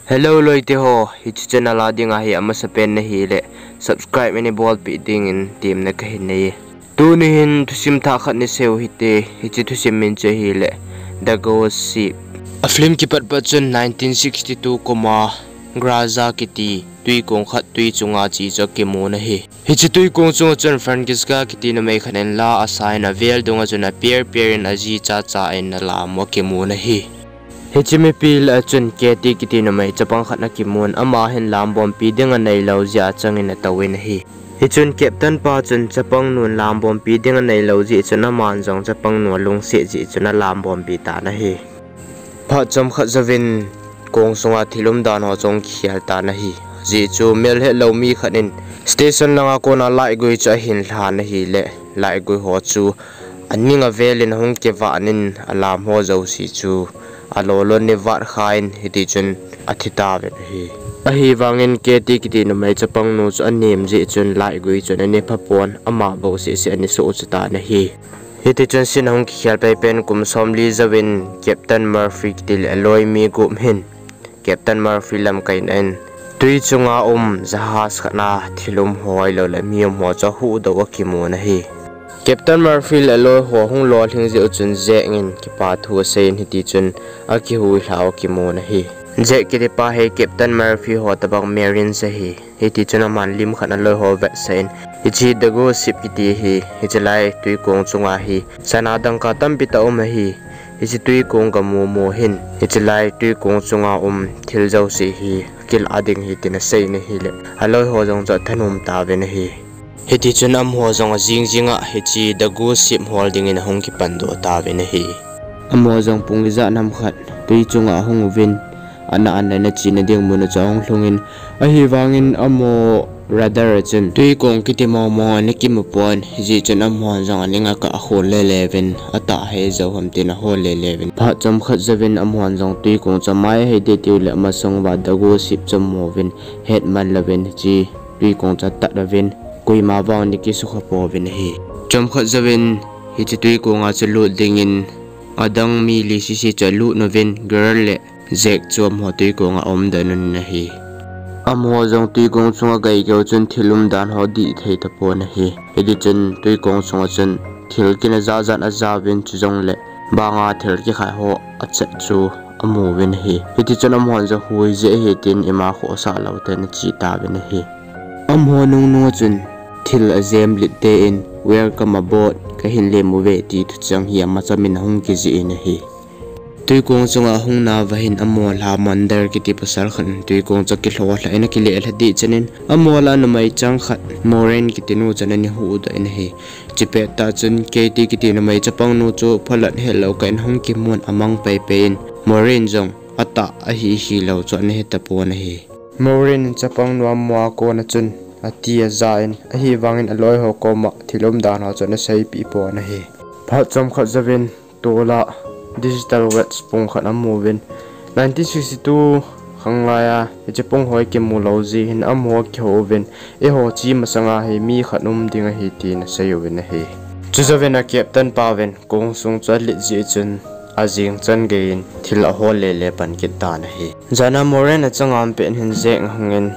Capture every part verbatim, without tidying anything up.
Hello loite ho, hiche channel a dinga hi amasapen nahile subscribe nei bolpeh dingin temna kahin neiye. Tuni hin thusim thah khat nei seiu hite, hiche thusim min chu ahile The Ghost Ship. A film kipat pat chun nineteen sixty-two kuma Graza kiti twikong khat twi chunga che chu akimun ahi. Hiche twikong chunga chun Francisca kiti numei khat in la asan, avel dunga chun aper per in aji chacha in alam u akimun ahi. Hiche mipi lah a chun Katie kiti numei chapang khat ana kimun, ama hin lambompi ding aneilou jeh a achangin atouvin ahi. Hichun Captain pa chun chapang nun lambompi ding aneilou jeh chun aman jong chapang nu alungset jeh chun alambompi tan ahi. Phat chomkhat jouvin kong sunga thil umdan ho chu ahung kikhel tan ahi. Ajeh chu melhetlou mi khat in station langa kona light gui chu ahin lhan ahile, light gui ho chu aning avel in ahung kivah in alam ho jouse chu alolon in avat khan hitichun athi tauvin ahi. Ahivangin Katie kiti numei chapang nu chu anem jeh chun light gui chun ana phapon, ama bou seh seh ana sohcha tan ahi. Hitichun scene ahung kikhel pei pen kum somli jouvin Captain Murphy kiti le aloi mi gup hin Captain Murphy lamkaina in twi chunga um jahaz khat a thil um ho ahilouleh mi um ho chu ahuhdoh u akimun ahi. Captain Murphy le aloi ho ahung lolhing jeh u chun Jack in kipa thu aseiyin hitichun akihuilhau akimun ahi. Jack kitipa hi Captain Murphy ho tobang Marines ahi. Hitichun aman lim khat in aloi ho avetsah in, hiche The Ghost Ship kiti hi hiche lai twikong chunga hi sana dangka tampi tah um ahi. Hiche twikong gamu mu hin hiche lai twikong chunga um thil jouse hi kilah ding ahi tin aseiyin ahile, aloi ho jong chu athanom tauvin ahi. Hitichun amaho jong ajing jinga hiche The Ghost Ship hol dingin ahung kipandoh tauvin ahi. Amaho jong pung ijat ham khat twi chunga ahung uvin, ana an le ana chena ding mun a chu ahung lhungin, ahivangin amaho radar a chun twikong kiti mong mong ana kimu pon, hijeh chun amaho jong aning akah khol lele uvin, atah hei jou ham tin ahol lele uvin. Phat chomkhat jouvin amaho jong twikong chu amai ahei deh tiu le amasang uva The Ghost Ship chu amu uvin, het man louvin hiche twikong chu atat uvin, koima vang ana kisukha pouvin ahi. Chomkhat jouvin hiche twikonga chu lut dingin adang mi li sese chu alut uvin, Geralt le Jack chu amaho twikonga aumdoh un ahi. Amaho jong twikong chunga gai keu chun thil umdan ho adih thei tapon ahi. Hitichun twikong chunga chun thil kin ajat jat ajauvin, chujongle banga thil kikhai ho achet chu amu uvin ahi. Hitichun amahon jong hui jeh ahi tin ima khohsah lou tah in ache tauvin ahi. Amaho nungnung a chun thil ajem lit tah in, "Welcome aboard, kahin lem uve," ti thucheng hi amacham in ahung kijih in ahi. Twikong chunga ahung nauva hin amaho lha Mandar kiti pasal khat in twikong chu akilhoh lhah in akileh lha deh chan in, amaho lah a numei chang khat Moiraine kiti nu chun ana huhdoh in ahi. Chupet tah chun Katie kiti numei chapang nu chu phalat hetlou kah in ahung kimun amang pei pei in, Moiraine jong atah ahi hilou chu ana he tapon ahi. Moiraine in chapang nu amaho a kona chun ati aja in, ahivangin aloi ho koma thil umdan ho chu ana seipeh pon ahi. Phat chomkhat jouvin tol a digital watch pung khat amu uvin, nineteen sixty-two khanglai a hiche pung ho akimu lou jeh hin amaho akihou uvin, "Eiho che masanga hi mi khat um ding ahi," tin asei uvin ahi. Chujouvin a captain pa uvin kong sung chu alet jeh chun ajing chan gei in thil ahol lele pan kit tan ahi. Jan a Moiraine achanga um pet hin Jack ahungin,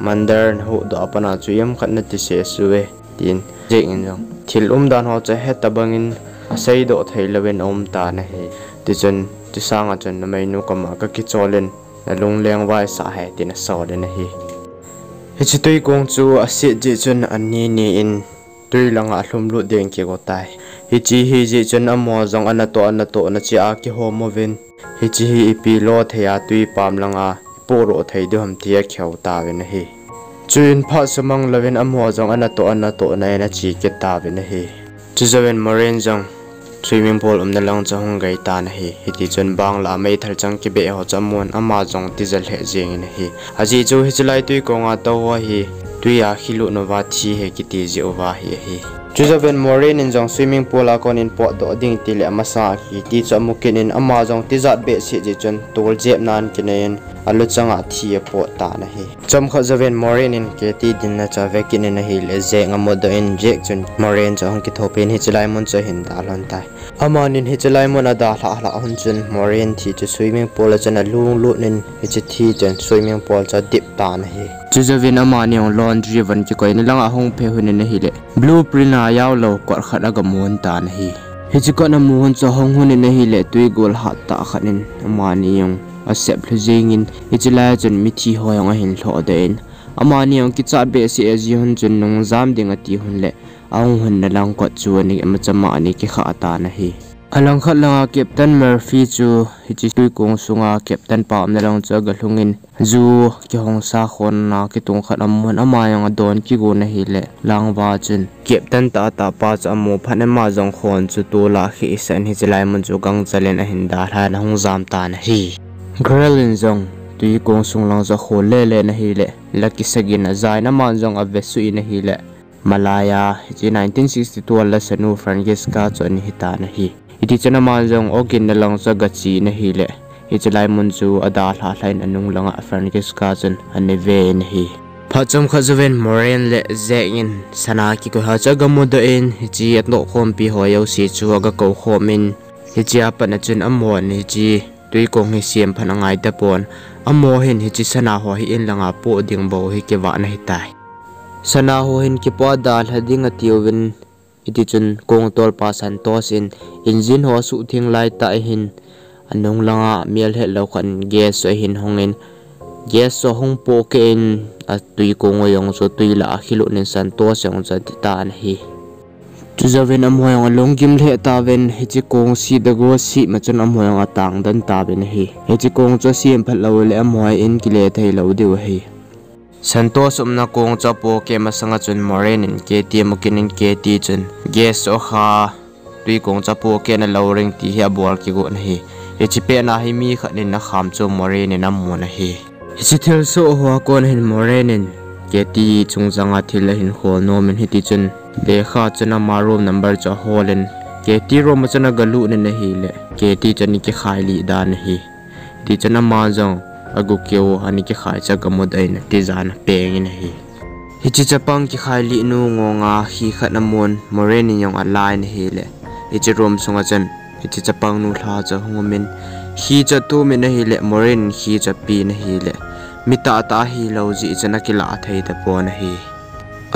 "Mandar nahuhdoh a pat a chu ijem khat nati seh suh e," tin Jack in jong thil umdan ho chu ahet tabang in aseidoh thei louvin aum tan ahi. Tichun, chusanga chun numeinu koma kakichol in nalungleng vaisah e tin asol in ahi. Hiche twikong chu aset jeh chun ani ni in twi langa alhumlut ding kigo tai. Hiche hi jeh chun amaho jong anatoh anatoh na cheh a kihom uvin, hiche hi ipi lo thei a twi pam langa ipohdoh thei diu ham ti akihou tauvin ahi. Chuin phat sumang louvin amaho jong anatoh anatoh na in ache kit tauvin ahi. Chujouvin Moiraine jong swimming pool umna lang chu ahung gei tan ahi. Hitichun bang lah a meithal chang kibeh ho chu amun, ama jong tija lheh jeng in ahi. Ajeh chu hiche lai twikonga tou ho hi twi a kilut uva thi ahi kiti jeh uva hi ahi. Chujouvin Moiraine in jong swimming pool a konin potdoh ding tile amasa kiti chu amu kit in, ama jong tijat behseh jeh chun tol jep nan kinei in aluchang a thi apot tan ahi. Chomkhat jouvin Moiraine in Katie dinna chu avekit in ahile, Zack amudoh in, Zack chun Moiraine chu ahung kithopin hiche lai mun chu ahin dalhan tai. Amanin hiche lai mun adalhah lhah hun chun Moiraine thi chu swimming pool a chun alunglut in hiche thi chun swimming pool chu adip tan ahi. Chujouvin amani jong laundry von kikoi na langa ahung phe hun in ahile, blueprint a jaolou kot khat agamun tan ahi. Hiche kot amu hun chu ahung hun in ahile, twigol hattah khat in amani jong asep lhu jengin, hiche lai a chun mithi ho jong ahin lhohdoh in, amani jong kichat behseh aji hun chun nungjam ding ati hun le, ahung hun na lang kot chu ani, amachama ani kikhah tan ahi. Alangkhat langa Captain Murphy chu hiche twikong sunga Captain pa umna lang chu agalhungin, ju kihongsa khonna kitung khat amun, ama jong adon kigon ahile, langva chun Captain tahtah pa chu amu phat in ama jong khon chu tol a akhisah in hiche lai mun chu gangchel in ahin dalhan ahung jam tan ahi. Geralt in jong twikong sung lang chu akhol lele in ahile, la kisagin ajan, aman jong avesuh in ahile, malaiya hiche nineteen sixty-two a lasanu Franziska chu ana hitan ahi. Hitichun aman jong ogin na lang chu agache in ahile, hiche lai mun chu adalhah lhah in anung langa Franziska chun ana ve in ahi. Phat chomkhat jouvin Moiraine le Zack in sana kikoi ho chu agamudoh in, hiche atohkhompi ho jouse chu agakou khomin, hiche a pat a chun amahon hiche twikong hi semphat angai tapon, amaho hin hiche sana ho hi in langa poh ding bou hi kivah in ahitai. Sana ho hin kipoh a dalha ding atiuvin, hitichun kongtolpa Santos in engine ho asuhtheng laitah ahin, anung langa melhetlou khat in gas chu ahin hongin, gas chu ahung pohkeh in, atwikong u jong chu twi lah a akhilutin Santos jong chu ati tan ahi. Chujouvin amaho jong alunggim lheh tauvin, hiche kong sih dego sih ma chun amaho jong atangden tauvin ahi. Hiche kong chu asemphat lou le amaho in kile theilou diu ahi. Santos umna kong chu apohkeh masanga chun Moiraine in Katie amu kit in, Katie chun gas chu akha, twikong chu apohkeh nalou ding ti hi abol kigot in ahi. Hiche pet na hi mi khat in akham chu Moiraine in amun ahi. Hiche thilsoh hoa kona hin Moiraine in Katie chungchanga thil ahin khol nomin, hitichun lekha chun ama room number chu aholin, Katie room a chun agalut in ahile, Katie chu ana kikhailih dan ahi. Hitichun ama jong agu keu ana kikhai chu agamudoh in atijan apengin ahi. Hiche chapang kikhailih nu ngonga khi khat amun, Moiraine in jong alan ahile, hiche room sunga chun hiche chapang nu lha chu ahung umin, khi chu atumin ahile, Moiraine in khi chu apen ahile, mi tahtah ahilou jeh chun akilah thei tapon ahi.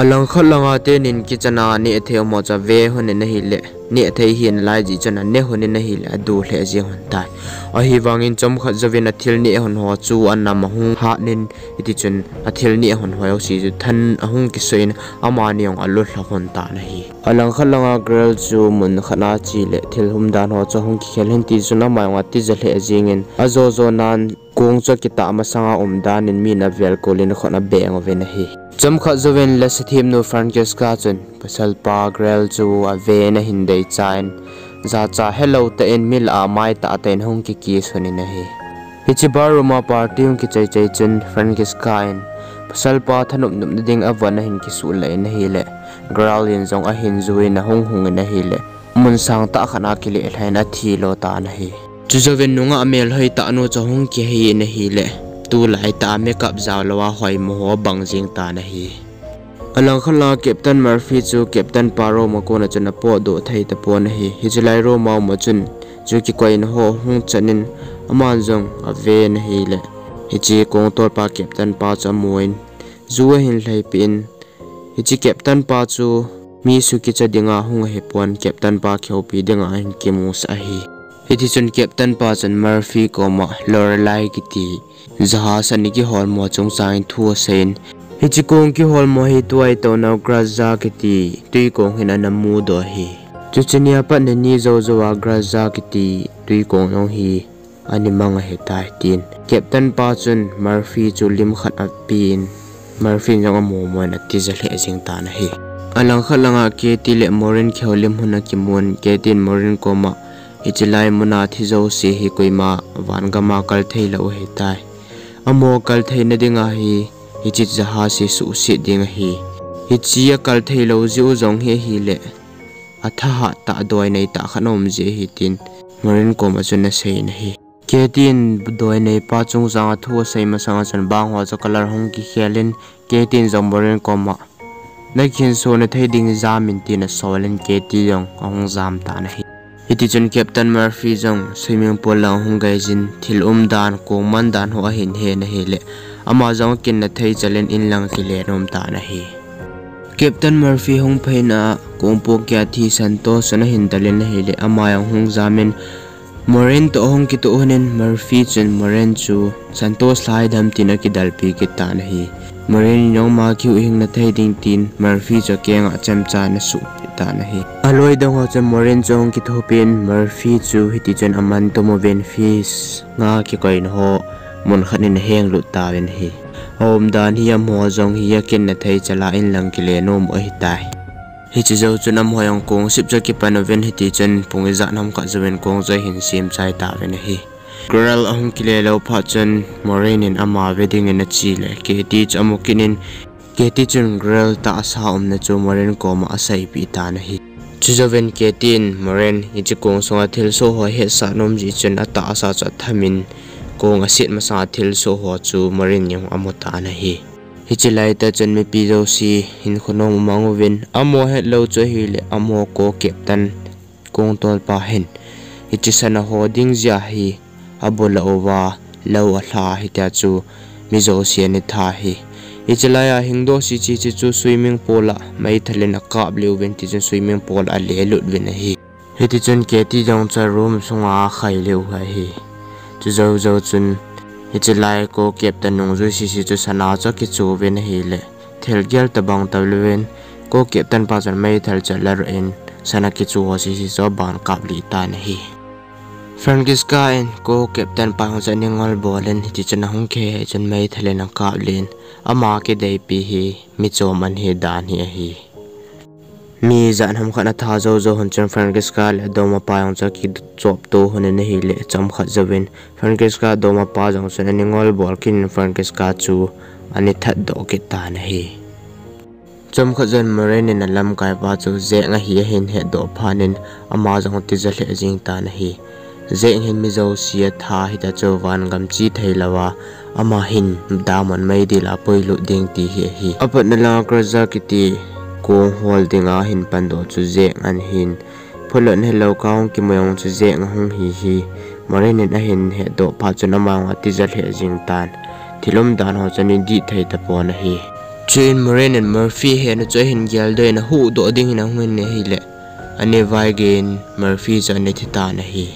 Alangkhat langa tenin kitchen a nehthei umho chu ave lhonin ahile, nehthei hi nalai jeh chun ane lhonin ahile, adu lheh jeng lhon tai. Ahivangin chomkhat jouvin athil neh lhon ho chu anam ahung hatnin, hitichun athil neh lhon ho jouse chu than ahung kisoh in, amani jong alu lha lhon tan ahi. Alangkhat langa Geralt chu mun khat a ache le thil umdan ho chu ahung kikhel in, hitichun ama jong atija lheh jengin, ajo jonan kong chu akitah masanga umdan in min avel kolin akhut abeng uvin ahi. Chomkhat jouvin lasethemnu Franziska chun pasalpa Geralt chu aven ahin deicha in, jacha helou tah in mi lah a mai tahtah in ahung kikiss lhonin ahi. Hiche bar room a party hung kichai chai chun Franziska in pasalpa thanop nopna ding avon ahin kisuhlah in ahile, Geralt in jong ahin juiyin ahung hungin ahile, mun sangtah khat a akileh lhan athilo tan ahi. Chujouvin nungah melhoi tah nu chu ahung kihe in ahile, tulaitah a makeup jaolou a hoimo ho abang jeng tan ahi. Alangkhat langa Captain Murphy chu Captain pa room a kona chun apotdoh thei tapon ahi. Hiche lai room a um a chun ju kikoina ho hung chanin, aman jong aven ahile, hiche kongtolpa Captain pa chu amun, ju ahin lheipeh in, hiche Captain pa chu mi sukicha dinga hung ahipon, Captain pa kihoupi dinga ahin kimusah ahi. Hitichun Captain pa chun Murphy koma Lorelei kiti jahas ana kiholmo chungchangin thu aseiyin, hiche kong kiholmo hi tua itounau Grazza kiti twikong hin ana mudoh ahi. Chuche nia pat ni ni joujouva Grazza kiti twikong jong hi ana mang ahitai, tin Captain pa chun Murphy chu lim khat apen, Murphy in jong amomo in atija lheh jeng tan ahi. Alangkhat langa Katie le Moiraine kihoulim hun akimun, Katie in Moiraine koma, hiche lai muna thi jouse hi koima van gama kal theilou ahitai. Amaho kal theina dinga hi, hiche jahas hi suhset ding ahi. Hiche akal theilou jeh u jong hi ahile, athahat tah, doi nei tah khat aum jeh ahi, tin Moiraine koma chun aseiyin ahi. Katie in doi neipa chungchang a thu asei masang a chun bang ho chu colour hung kikhel in, Katie in jong Morin koma, "Nakhinso na thei ding jam in," tin asol in Katie jong ahung jam tan ahi. Hiti chun Captain Murphy jong swimming pool lang ahung gai jin, thil umdan, kong mandan ho ahin he na hile, ama jong akin na thei chal in in lang kile nom tan ahi. Captain Murphy hung phaina a kong po kia thi Santos ana hin dal in ahile, ama jong hung jam in, Morin toh ahung kitoh hun in Murphy chun Morin chu Santos lhai dam tin akidalpi kit tan ahi. Morin in jong ama kihuhhing na thei ding tin Murphy chu akeng a chemcha ana suhpeh tan ahi. Aloi dang ho chun Morin chu ahung kithopi in Murphy chu hiti chun aman tum uvin fish nga kikoina ho mun khat in aheng lut tauvin ahi. Aumdan hi amaho jong hi akin na thei chal a in lang kile nom u ahitai. Hiche jou chun amaho jong kong sip chu akipan uvin hiti chun pung ijat ham khat jouvin kong chu ahin sem chai tauvin ahi. Grell ahung kile lou phat chun Morin in ama ve ding in ache le Katie chu amu kit in, Katie chun Grell tahsa umna chu Morin koma aseipeh tan ahi. Chujouvin Katie in Morin hiche kong sunga thilsoh ho ahetsah nom jeh chun atahsa chu atham in kong aset masang a thilsoh ho chu Morin jong amu tan ahi. Hiche laitah chun mipi jouse hinkho nom umang uvin, amaho hetlou chu ahile amaho co-captain kong tolpa hin hiche sana ho ding jeh a hi abul a uva lou alha hitia chu mi jouse ana tha ahi. Hiche laiya hingdoh se che che chu swimming pool a meithal in akap lih uvin tichun swimming pool a alelut uvin ahi. Hitichun Katie jong chu room sunga akhai lih u ahi. Chujou jou chun hiche lai co-captain nungjui sese chu sana chu akichu uvin ahile, thil gel tobang tah louvin co-captain pa chun meithal chu alarah in sana kichu ho sese chu aban kap lih tan ahi. Francisca in co-captain pa jong chu ana ngol bol in hitichun ahung kihei chun meithal in akap lih in, ama kideipi hi mi chom ana hi dan hi ahi. Mi ijat ham khat ana tha jou jou hun chun Francisca le adoma pa jong chu akichop to hun in ahile, chomkhat jouvin Francisca adoma pa jong chun ana ngol bol kit in Francisca chu ana thatdoh kit tan ahi. Chomkhat jouvin Morin in alamkaipa chu Jack ahi ahin hetdoh phat in ama jong atija lheh jeng tan ahi. Jack hin mi jouse atha hita chu vangam che thei louva, ama hin diamond meidil a puilut ding ti hi ahi. Apatna langa Crusher kiti kong hol dinga ahin pandoh chu Jack ana hin, phulot helou kah hung kimu jong chu Jack ahung hi hi Morin in ahin hetdoh phat chun ama jong atija lheh jeng tan. Thil umdan ho chu ana dih thei tapon ahi. Chuin Morin in Murphy hena chu ahin geldoh in ahuhdoh ding in ahung in ahile, ani vaigei in Murphy chu ana thi tan ahi.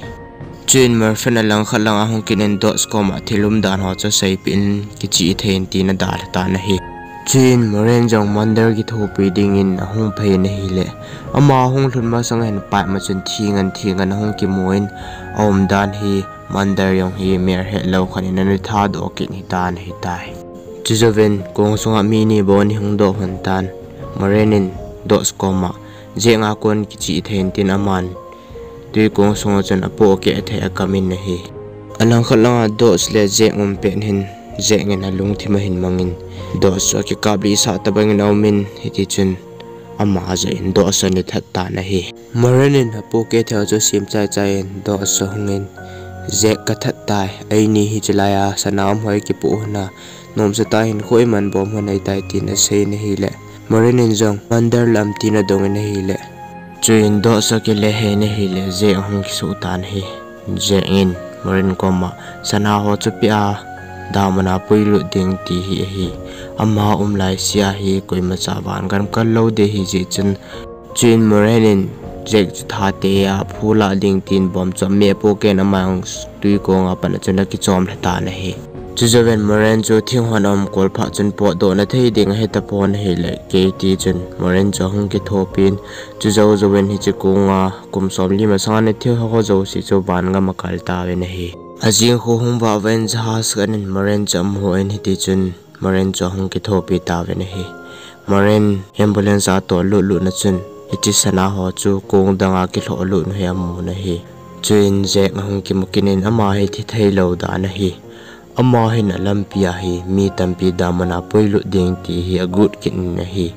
Chuin Murphy in alangkhat langa ahung kit in Dodge koma thil umdan ho chu seipeh in kichih thei in tin adalha tan ahi. Chuin Morin jong Mulder kithopi dingin ahung phei in ahile, ama hung lhun masang hin pipe ma chun thi ngen thi ngen ahung kimu in aumdan hi Mulder jong hi mi ahetlou khat in ana thatdoh kit hitan ahitai. Chujouvin kong sunga mi ni bou ana hungdoh lhon tan, Morin in Dodge koma Jack a kon kichih thei in tin aman twi kong sunga chun apohkeh thei a akam in ahi. Alangkhat langa Dodge le Jack um pet hin Jack in alungthim ahin mangin Dodge chu akikap lih sah tobang in aum in hitichun ama joh in Dodge chu ana that tan ahi. Morin in apohkeh thei ho chu asem chai chai in Dodge chu ahung in, Jack kathat tai, eini hiche laiya sana um ho ikipoh lhon a, nomsa tah a hinkho iman bom lhon ahitai tin asei in ahile, Morin in jong Mulder lam tin adong in ahile, chuin Dodge chu akile hei in ahile Jack ahung kisuh tan ahi. Jack in Morin koma sana ho chu peh a diamond a puilut ding ti hi ahi. Ama um laisea hi koimacha vangam kal lou ding ahijeh chun, chuin Morin in Jack chu thate a phulah ding tin bomb chu ameh pohkeh in ama jong twi konga pat a chun akichom lha tan ahi. Chujouvin Morin chu thinghon aum kol phat chun potdohna thei ding ahi tapon ahile, Katie chun Morin chu ahung kithopin, chujou jouvin hiche konga kum somli masanga ana thi ho jouse chu vangam akal tauvin ahi. Ajing kho hung vah vah in jahaz khat in Morin chu amu in hitichun Morin chu ahung kithopi tauvin ahi. Morin ambulance a atoh lut lut na chun hiche sana ho chu kong danga kilhoh lut u hi amun ahi. Chuin Jack ahung kimu kit in ama hi thi thei lou dan ahi. Ama hin alampi a hi mi tampi diamond a puilut ding ti hi agut kit in ahi.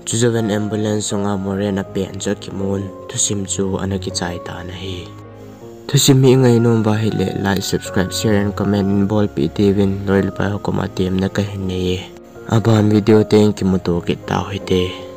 Chujouvin ambulance sunga Morin apen chu akimun thusim chu ana kichai tan ahi. Thusim hi ngainom uva ahile like, subscribe, share and comment in bolpeh tiuvin loi le pai ho koma temna kahin nei e. Aban video teng kimuto kit tau hite.